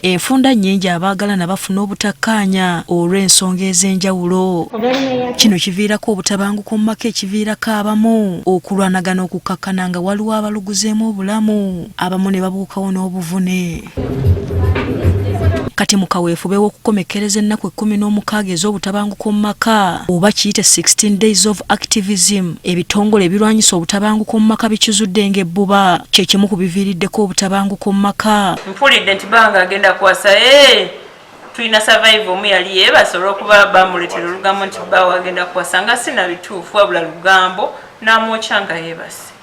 Enfunda nnyingi abaagalana bafuna obutakkaanya olw'ensonga ez'enjawulo. Kino kiviirako obutabanguko mu maka ekiviirako abamu okulwanagana okukkakkana nga waliwo abaluguzeemu obulamu abamu ne babuukawo n'obuvune. Kati mu kaweefube w'okukomekkereza ennaku 16 ez'obutabanguko mu maka oba kiyite 16 days of activism, ebitongole ebirwanyisa obutabanguko mu maka bikizudde ng'ebbuba kye kimu ku biviiriddeko obutabanguko mu maka. Mpulidde nti banga agenda kuwasa eh, tulina survive omu yali yeebase olw'okuba bamuleetera olugambo nti bbaawe agenda kuwasa nga si na bituufu wabula lugambo n'amwokya nga yeebase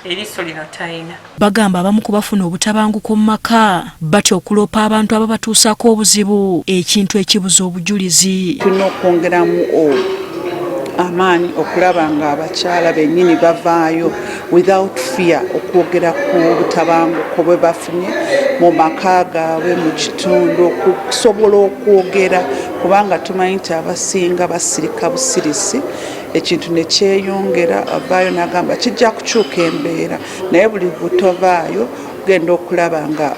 eriiso lino talina. Bagamba abamu ku bafuna obutabanguko mu maka batya okuloopa abantu ababatuusaako obuzibu ekintu ekibuza obujulizi. Tulina okwongeramu amaanyi okulaba nga abakyala bennyini bavaayo without fear okwogera ku butabanguko bwe bafunye mu maka gaabwe mu kitundu okusobola okwogera kubanga tumanyi nti abasinga basirika busirisi ekintu ne kyeyongera avaayo n'agamba kijja kukyuka embeera naye buli butovaayo ogenda okulaba nga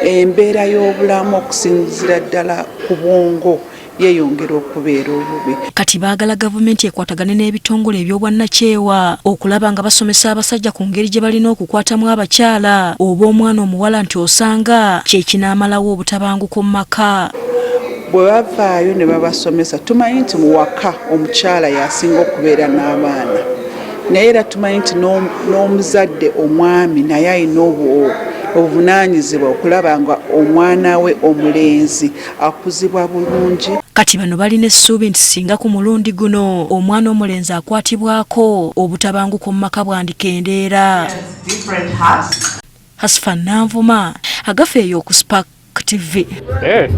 embeera y'obulamu okusinzira ddala ku bwongo yeeyongera okubeera obubi. Kati baagala gavumenti ekwatagane n'ebitongole eby'obwannakyewa okulaba nga basomesa abasajja ku ngeri gye balina okukwatamu abakyala oba omwana omuwala nti osanga kye kinaamalawo obutabanguko mu maka. Bwe bavaayo ne babasomesa tumanyi nti mu waka omukyala y'asinga okubeera n'abaana naye era tumanyi nti n'omuzadde omwami naye alina obuvunaanyizibwa okulaba nga omwana we omulenzi akuzibwa bulungi. Kati bano balina essuubi nti singa ku mulundi guno omwana omulenzi akwatibwako, obutabanguko mu maka bwandikendeera. Hasfa Nanvuma, agafa eyo ku Spark TV. Hey.